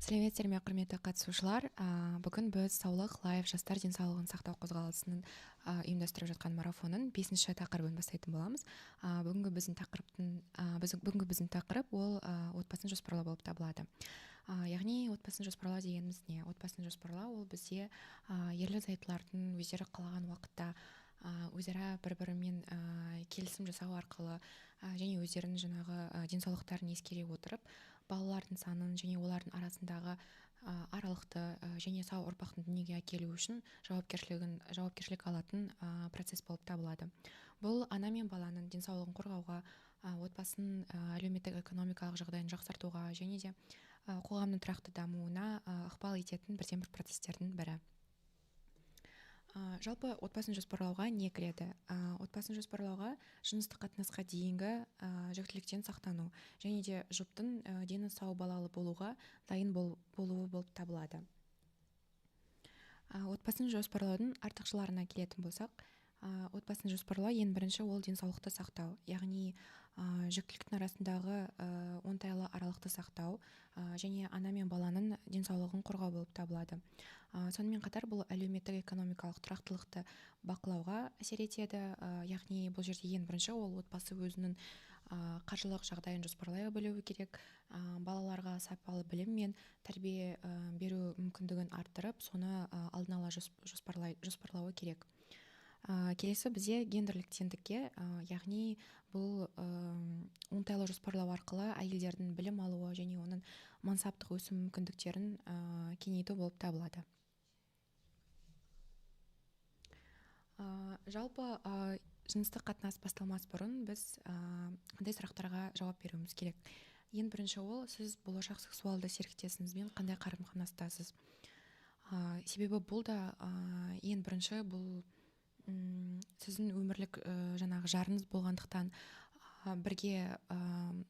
Сәлеметсіздер ме, құрметті қатысушылар! Бүгін біз «Саулық Лайф» жастар денсаулығын сақтау қозғалысының ұйымдастырып жатқан марафонның бесінші тақырыбын бастайтын боламыз. Бүгінгі біздің тақырып ол отбасын жоспарлау болып табылады. Яғни отбасын жоспарлау дегеніміз не? Отбасын жоспарлау ол бізде ерлі зайыптылардың өздері қалаған уақытта өзара бір бірімен келісім жасау арқылы және өздерінің жаңағы денсаулықтарын ескере отырып, балалардың санын және олардың арасындағы аралықты және сау ұрпақтың дүниеге әкелу үшін жауапкершілік алатын процесс болып табылады. Бұл ана мен баланың денсаулығын қорғауға, отбасының әлеуметтік экономикалық жағдайын жақсартуға және де қоғамның тұрақты дамуына ықпал ететін бірден бір процестердің бірі. Жалпы отбасын жоспарлауға не кіреді? Отбасын жоспарлауға жыныстық қатынасқа дейінгі жүктіліктен сақтану және де жұптың дені сау балалы болуға дайын болуы болып табылады. Отбасын жоспарлаудың артықшыларына келетін болсақ, отбасын жоспарлау ең бірінші ол денсаулықты сақтау, яғни жүктіліктің арасындағы оңтайлы аралықты сақтау және ана мен баланың денсаулығын қорғау болып табылады. Сонымен қатар бұл әлеуметтік экономикалық тұрақтылықты бақылауға әсер етеді, яғни бұл жерде ең бірінші ол отбасы өзінің қаржылық жағдайын жоспарлай білуі керек, балаларға сапалы білім мен тәрбие беру мүмкіндігін арттырып, соны алдын ала жоспарлауы керек. Келесі бізде гендерлік теңдікке, яғни бұл оңтайлы жоспарлау арқылы әйелдердің білім алуы және оның мансаптық өсу мүмкіндіктерін кеңейту болып табылады. Жалпы жыныстық қатынас басталмас бұрын біз қандай сұрақтарға жауап беруіміз керек? Ең бірінші ол сіз болашақ сексуалды серіктесіңізбен қандай қарым-қатынастасыз? Себебі бұл да ең бірінші бұл сіздің өмірлік жаңағы жарыңыз болғандықтан, бірге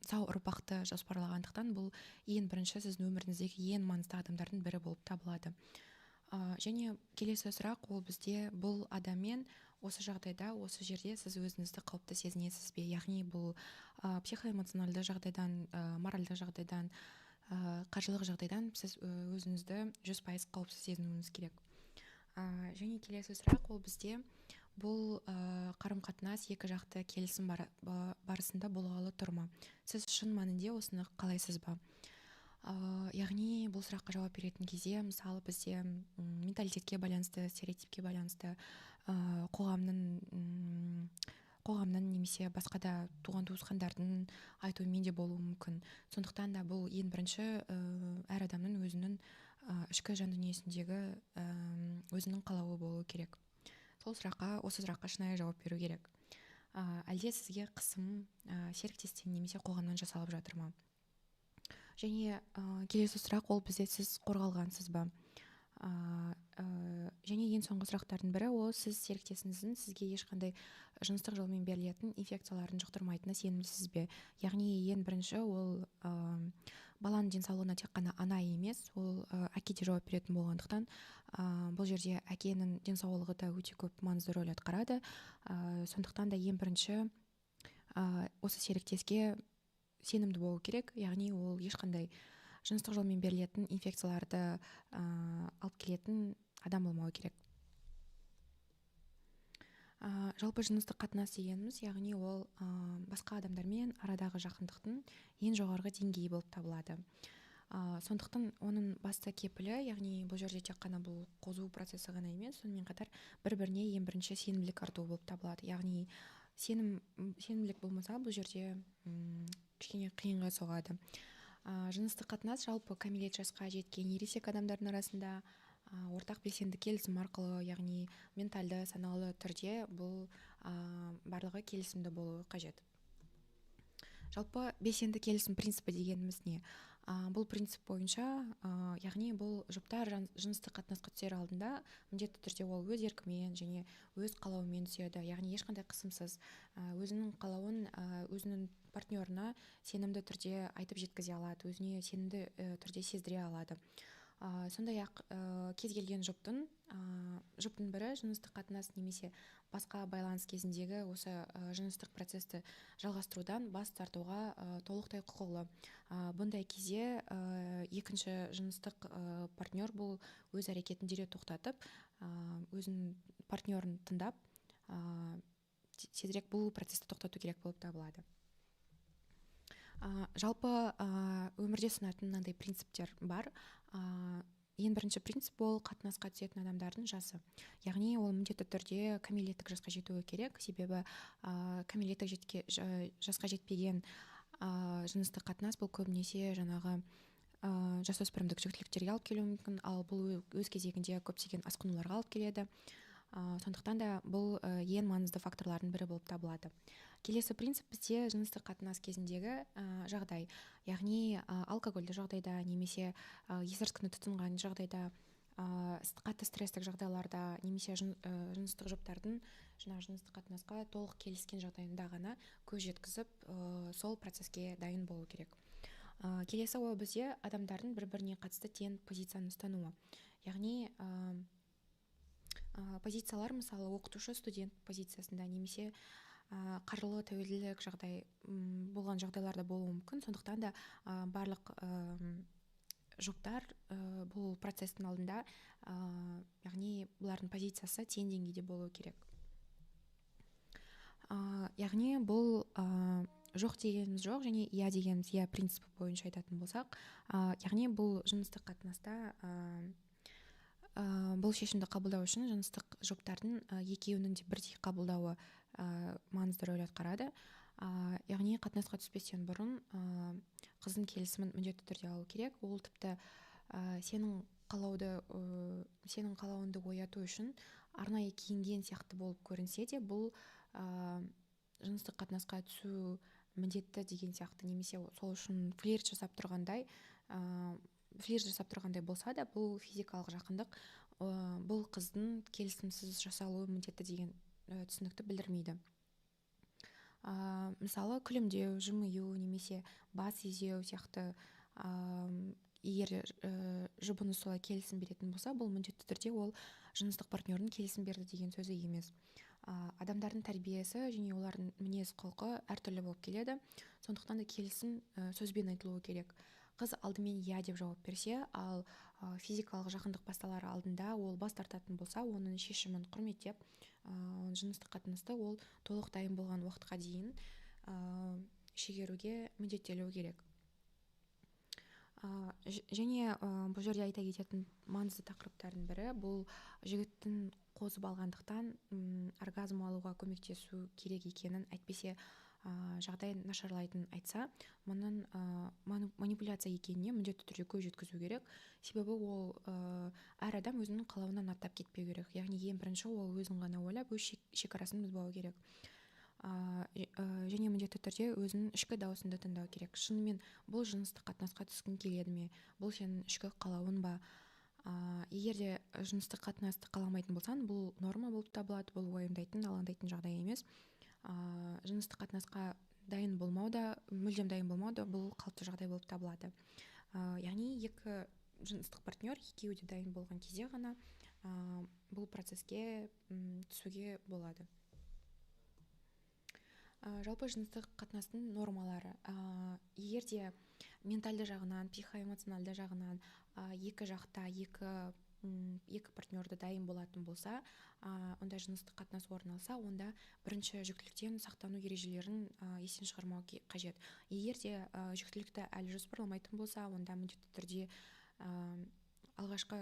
сау ұрпақты жоспарлағандықтан, бұл ең бірінші сіздің өміріңіздегі ең маңызды адамдардың бірі болып табылады. Және келесі сұрақ ол бізде бұл адаммен осы жағдайда, осы жерде сіз өзіңізді қауіпті сезінесіз бе? Яғни бұл психоэмоционалды жағдайдан, моральды жағдайдан, қаржылық жағдайдан сіз өзіңізді 100% қауіпсіз сезінуіңіз керек. Және келесі сұрақ ол бізде бұл қарым-қатынас екі жақты келісім барысында болғалы тұр ма? Сіз шын мәнінде осыны қалайсыз ба? Яғни бұл сұраққа жауап беретін кезде, мысалы, бізде менталитетке байланысты, стереотипке байланысты, қоғамның немесе басқа да туған туысқандардың айтуымен де болуы мүмкін. Сондықтан да бұл ең бірінші әр адамның өзінің ішкі жан дүниесіндегі өзінің қалауы болуы керек. Сол сұраққа, осы сұраққа шынайы жауап беру керек. Әлде сізге қысым серіктестен немесе қоғамнан жасалып жатыр ма? Және келесі сұрақ ол бізде сіз қорғалғансыз ба? Және ең соңғы сұрақтардың бірі ол сіз серіктесіңіздің сізге ешқандай жыныстық жолмен берілетін инфекцияларын жұқтырмайтынына сенімдісіз бе? Яғни ең бірінші ол баланың денсаулығына тек қана ана емес, ол әке де жауап беретін болғандықтан, бұл жерде әкенің денсаулығы да өте көп маңызды рөл атқарады. Сондықтан да ең бірінші осы серіктеске сенімді болу керек, яғни ол ешқандай жыныстық жолмен берілетін инфекцияларды алып келетін адам болмауы керек. Жалпы жыныстық қатынас дегеніміз, яғни ол басқа адамдармен арадағы жақындықтың ең жоғарғы деңгейі болып табылады. Сондықтан оның басты кепілі, яғни бұл жерде тек қана бұл қозу процесі ғана емес, сонымен қатар бір-біріне ең бірінші сенімділік арту болып табылады. Яғни сенімділік болмаса, бұл жерде кішкене қиынға соғады. Жыныстық қатынас жалпы кәмелет жасқа жеткен ересек адамдардың арасында ортақ белсенді келісім арқылы, яғни ментальды, саналы түрде бұл барлығы келісімді болуы қажет. Жалпы белсенді келісім принципі дегеніміз не? Бұл принцип бойынша, яғни бұл жұптар жыныстық қатынасқа түсер алдында міндетті түрде ол өз еркімен және өз қалауымен түседі, яғни ешқандай қысымсыз, өзінің қалауын өзінің партнерына сенімді түрде айтып жеткізе алады, өзіне сенімді түрде сездіре алады. Сондай-ақ кез келген жұптың бірі жыныстық қатынас немесе басқа байланыс кезіндегі осы жыныстық процесті жалғастырудан бас тартуға толықтай құқылы. Бұндай кезде екінші жыныстық партнер бұл өз әрекетін дереу тоқтатып, өзінің партнерін тыңдап, тезірек бұл процесті тоқтату керек болып табылады. Жалпы өмірде ұсынатын мынандай принциптер бар. Ең бірінші принцип ол қатынасқа түсетін адамдардың жасы. Яғни ол міндетті түрде кәмелеттік жасқа жетуі керек, себебі кәмелеттік жасқа жетпеген жыныстық қатынас бұл көбінесе жаңағы жасөспірімдік жүктіліктерге алып келуі мүмкін, ал бұл өз кезегінде көптеген асқынуларға алып келеді. Сондықтан да бұл ең маңызды факторлардың бірі болып табылады. Келесі принцип бізде жыныстық қатынас кезіндегі жағдай, яғни алкогольді жағдайда немесе есірткіні тұтынған жағдайда, қатты стресстік жағдайларда немесе жыныстық жұптардың жаңағы жыныстық қатынасқа толық келіскен жағдайында ғана көз жеткізіп, сол процеске дайын болу керек. Келесі ол бізде адамдардың бір-біріне қатысты тең позицияны ұстануы. Яғни позициялар, мысалы, оқытушы студент позициясында немесе қаржылы тәуелділік жағдай болған жағдайларда болуы мүмкін. Сондықтан да барлық жұптар бұл процестің алдында, яғни бұлардың позициясы тең деңгейде болуы керек. Яғни бұл жоқ дегеніміз жоқ және иә дегеніміз иә принципі бойынша айтатын болсақ, яғни бұл жыныстық қатынаста бұл шешімді қабылдау үшін жыныстық жұптардың екеуінің де бірдей қабылдауы маңызды рөл атқарады. Яғни қатынасқа түспестен бұрын қыздың келісімін міндетті түрде алу керек. Ол тіпті сенің қалауыңды ояту үшін арнайы киінген сияқты болып көрінсе де, бұл жыныстық қатынасқа түсу міндетті деген сияқты, немесе сол үшін флирт жасап тұрғандай болса да, бұл физикалық жақындық бұл қыздың келісімсіз жасалуы міндетті деген түсінікті білдірмейді. Мысалы, күлімдеу, жымию немесе бас изеу сияқты, егер жұбыңыз солай келісім беретін болса, бұл міндетті түрде ол жыныстық партнердің келісім берді деген сөзі емес. Адамдардың тәрбиесі және олардың мінез құлқы әртүрлі болып келеді. Сондықтан да келісім сөзбен айтылуы керек. Қыз алдымен иә деп жауап берсе, ал физикалық жақындық басталар алдында ол бас тартатын болса, оның шешімін құрметтеп, жыныстық қатынасты ол толық дайын болған уақытқа дейін шегеруге міндеттелуі керек. Және бұл жерде айта кететін маңызды тақырыптардың бірі бұл жігіттің қозып алғандықтан оргазм алуға көмектесу керек екенін, әйтпесе жағдай нашарлайтынын айтса, мұның манипуляция екеніне міндетті түрде көз жеткізу керек. Себебі ол әр адам өзінің қалауынан аттап кетпеу керек. Яғни ең бірінші ол өзін ғана ойлап, өз шекарасын бұзбау керек. Және міндетті түрде өзінің ішкі дауысында тыңдау керек. Шынымен бұл жыныстық қатынасқа түскің келеді ме? Бұл сенің ішкі қалауың ба? Егер де жыныстық қатынасты қаламайтын болсаң, бұл норма болып табылады, бұл уайымдайтын, алаңдайтын жағдай емес. Жыныстық қатынасқа дайын болмау да, мүлдем дайын болмау да бұл қалыпты жағдай болып табылады. Яғни екі жыныстық партнер екеуі де дайын болған кезде ғана бұл процеске түсуге болады. Жалпы жыныстық қатынастың нормалары. Егер де ментальды жағынан, психоэмоционалды жағынан екі жақта екі партнерді дайын болатын болса, онда жыныстық қатынас орын алса, онда бірінші жүктіліктен сақтану ережелерін естен шығармау қажет. Егер де жүктілікті әлі жоспарламайтын болса, онда міндетті түрде алғашқы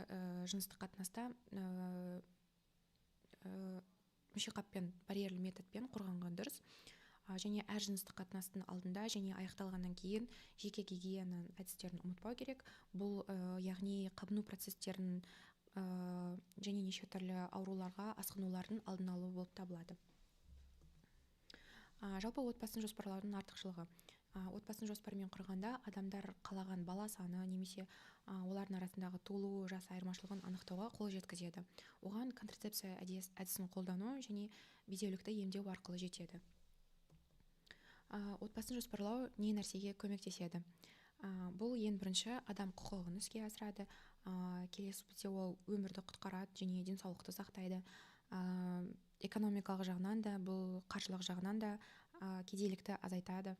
жыныстық қатынаста мүшеқаппен, барьерлі методпен қорғанған дұрыс. Және әр жыныстық қатынастың алдында және аяқталғаннан кейін жеке гигиенаның әдістерін ұмытпау керек. Бұл яғни қабыну процестерін және неше түрлі ауруларға асқынулардың алдын алу болып табылады. Жалпы отбасын жоспарлаудың артықшылығы. Отбасын жоспармен құрғанда адамдар қалаған бала саны немесе олардың арасындағы туылу жас айырмашылығын анықтауға қол жеткізеді. Оған контрацепция әдісін қолдану және бедеулікті емдеу арқылы жетеді. Отбасын жоспарлау не нәрсеге көмектеседі? Бұл ең бірінші адам құқығын іске асырады. Келесі бізде ол өмірді құтқарады және денсаулықты сақтайды. Экономикалық жағынан да, бұл қаржылық жағынан да кедейлікті азайтады,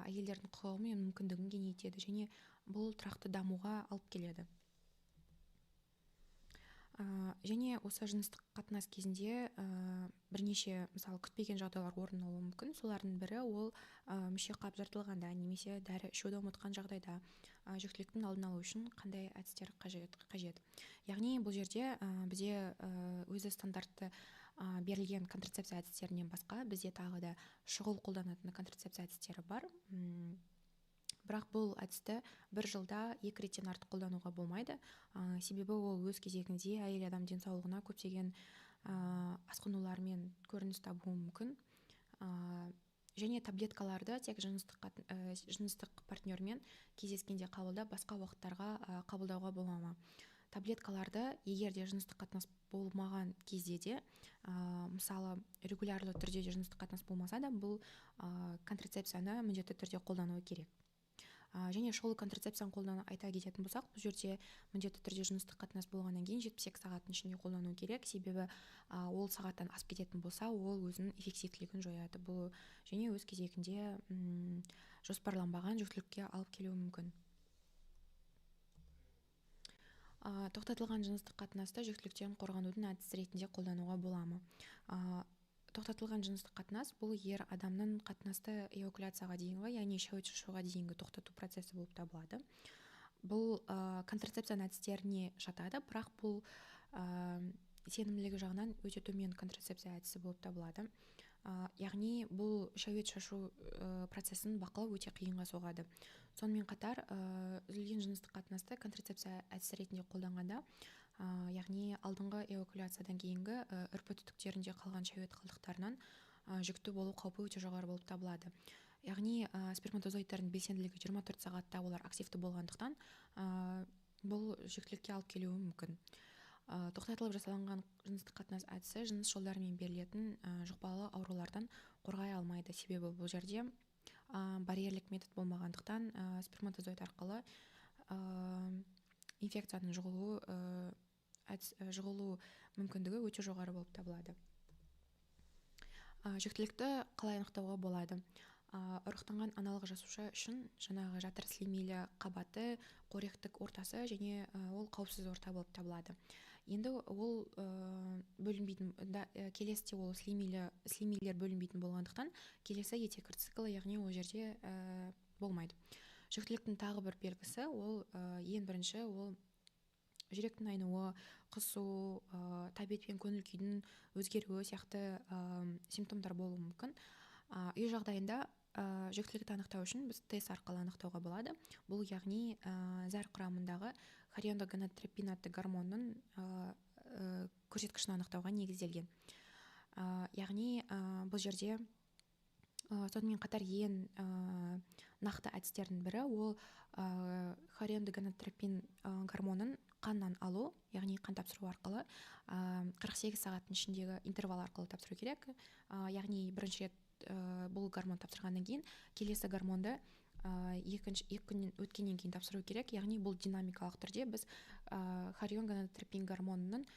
әйелдердің құқығы мен мүмкіндігін кеңейтеді және бұл тұрақты дамуға алып келеді. Және осы жыныстық қатынас кезінде бірнеше, мысалы, күтпеген жағдайлар орын алуы мүмкін. Солардың бірі ол мүше қап жыртылғанда немесе дәрі ішуді ұмытқан жағдайда жүктіліктің алдын алу үшін қандай әдістер қажет. Яғни бұл жерде бізде өзі стандартты берілген контрацепция әдістерінен басқа бізде тағы да шұғыл қолданатын контрацепция әдістері бар. Бірақ бұл әдісті бір жылда 2 реттен артық қолдануға болмайды. Себебі ол өз кезегінде әйел адам денсаулығына көптеген асқынулармен көрініс табуы мүмкін. Және таблеткаларды тек жыныстық партнермен кездескенде қабылдап, басқа уақыттарға қабылдауға бола ма? Таблеткаларды егер де жыныстық қатынас болмаған кезде де, мысалы, регулярлы түрде де жыныстық қатынас болмаса да, бұл контрацепцияны міндетті түрде қолдану керек. Және шұғыл контрацепцияны қолдану айта кететін болсақ, бұл жерде міндетті түрде жыныстық қатынас болғаннан кейін 72 сағаттың ішінде қолдану керек, себебі ол сағаттан асып кететін болса, ол өзінің эффективтілігін жояды. Бұл және өз кезегінде жоспарланбаған жүктілікке алып келуі мүмкін. Тоқтатылған жыныстық қатынасты жүктіліктен қорғанудың әдісі ретінде қолдануға бола ма? Тоқтатылған жыныстық қатынас бұл ер адамның қатынасты эякуляцияға дейінгі, яғни шәует шашуға дейінгі тоқтату процесі болып табылады. Бұл контрацепцияның әдістеріне жатады, бірақ бұл сенімділігі жағынан өте төмен контрацепция әдісі болып табылады. Яғни бұл шәует шашу процесін бақылау өте қиынға соғады. Сонымен қатар үзілген жыныстық қатынасты контрацепция әдісі ретінде қолданғанда, яғни алдыңғы эякуляциядан кейінгі үрпі түтіктерінде қалған шәует қалдықтарынан жүкті болу қаупі өте жоғары болып табылады. Яғни сперматозоидтардың белсенділігі 24 сағатта олар активті болғандықтан, бұл жүктілікке алып келуі мүмкін. Тоқтатылып жасалынған жыныстық қатынас әдісі жыныс жолдарымен берілетін жұқпалы аурулардан қорғай алмайды, себебі бұл жерде барьерлік метод болмағандықтан сперматозоид арқылы инфекцияның жұғылу мүмкіндігі өте жоғары болып табылады. Жүктілікті қалай анықтауға болады? Ұрықтанған аналық жасуша үшін жаңағы жатыр сілемейлі қабаты, қоректік ортасы және ол қауіпсіз орта болып табылады. Енді ол бөлінбейтін, келесіде ол сілемейлер бөлінбейтін болғандықтан келесі етеккір циклі, яғни ол жерде болмайды. Жүктіліктің тағы бір белгісі ол ең бірінші ол жүректің айнуы, құсу, тәбет пен көңіл күйдің өзгеруі сияқты симптомдар болуы мүмкін. Үй жағдайында жүктілікті анықтау үшін біз тест арқылы анықтауға болады. Бұл яғни зәр құрамындағы хориондогонадотропин атты гормонның көрсеткішін анықтауға негізделген. Яғни бұл жерде сонымен қатар ең нақты әдістердің бірі ол хориондогонадотропин гормонын қаннан алу, яғни қан тапсыру арқылы 48 сағаттың ішіндегі интервал арқылы тапсыру керек. Яғни бірінші рет бұл гормон тапсырғаннан кейін келесі гормонды екі күн өткеннен кейін тапсыру керек. Яғни бұл динамикалық түрде біз хорионгонадотропин гормонының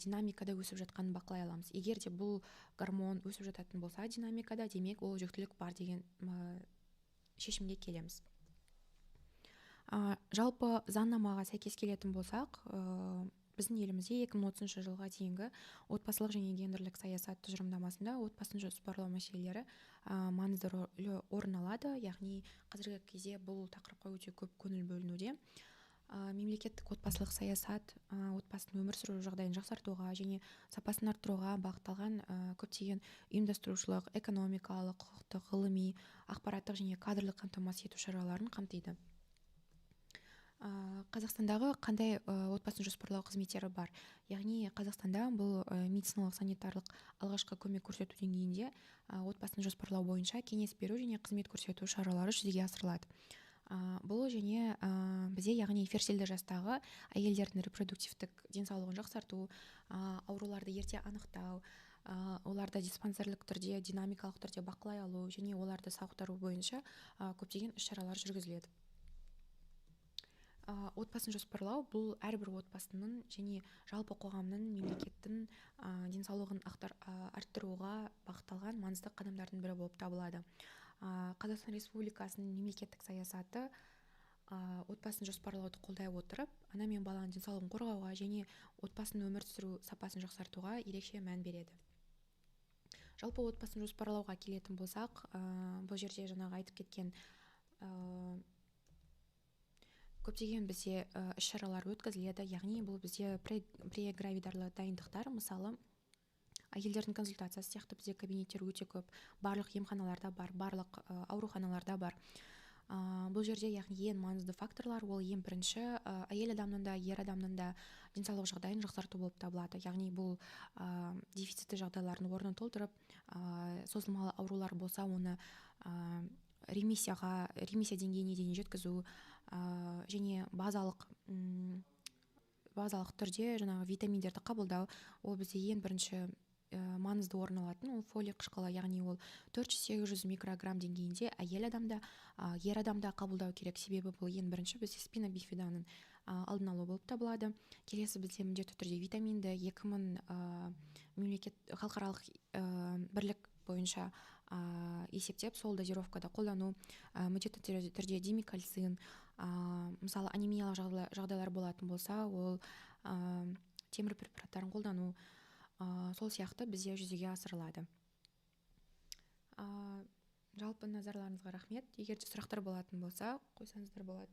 динамикада өсіп жатқанын бақылай аламыз. Егер де бұл гормон өсіп жататын болса динамикада, демек ол жүктілік бар деген шешімге келеміз. Жалпы заңнамаға сәйкес келетін болсақ, біздің елімізде 2030 жылға дейінгі отбасылық және гендерлік саясат тұжырымдамасында отбасын жоспарлау мәселелері маңызды орын алады. Яғни қазіргі кезде бұл тақырыпқа өте көп көңіл бөлінуде. Мемлекеттік отбасылық саясат отбасының өмір сүру жағдайын жақсартуға және сапасын арттыруға бағытталған көптеген ұйымдастырушылық, экономикалық, құқықтық, ғылыми, ақпараттық және кадрлық қамтамасыз ету шараларын қамтиды. Қазақстандағы қандай отбасын жоспарлау қызметтері бар? Яғни Қазақстанда бұл медициналық санитарлық алғашқы көмек көрсету деңгейінде отбасын жоспарлау бойынша кеңес беру және қызмет көрсету шаралары жүзеге асырылады. Бұл және бізде, яғни фертильді жастағы әйелдердің репродуктивтік денсаулығын жақсарту, ауруларды ерте анықтау, оларды диспансерлік түрде, динамикалық түрде бақылай алу және оларды сауықтыру бойынша көптеген іс-шаралар жүргізіледі. Отбасын жоспарлау бұл әрбір отбасының және жалпы қоғамның, мемлекеттің денсаулығын арттыруға бағытталған маңызды қадамдардың бірі болып табылады. Қазақстан Республикасының мемлекеттік саясаты отбасын жоспарлауды қолдай отырып, ана мен баланың денсаулығын қорғауға және отбасының өмір сүру сапасын жақсартуға ерекше мән береді. Жалпы отбасын жоспарлауға келетін болсақ, бұл жерде жаңағы айтып кеткен көптеген бізде іс-шаралар өткізіледі, яғни бұл бізде прегравидарлы дайындықтар, мысалы, әйелдердің консультациясы сияқты бізде кабинеттер өте көп, барлық емханаларда бар, барлық ауруханаларда бар. Бұл жерде, яғни, ең маңызды факторлар ол ең бірінші әйел адамның да, ер адамның да денсаулық жағдайын жақсарту болып табылады. Яғни бұл дефицитті жағдайлардың орнын толтырып, созылмалы аурулар болса, оны ремиссия деңгейіне дейін жеткізу және базалық түрде жаңағы витаминдерді қабылдау. Ол бізде ең бірінші маңызды орын алатын ол фолий қышқылы, яғни ол 400-800 микрограмм деңгейінде әйел адамда, ер адамда қабылдау керек, себебі бұл ең бірінші бізде спина бифиданың алдын алу болып табылады. Келесі бізде міндетті түрде витаминді 2000 мемлекет халықаралық бірлік бойынша есептеп, сол дозировкада қолдану, міндетті түрде димекальцин, мысалы, анемиялық жағдайлар болатын болса, ол темір препараттарын қолдану, сол сияқты бізде жүзеге асырылады. Жалпы назарларыңызға рахмет. Егер де сұрақтар болатын болса, қойсаңыздар болады.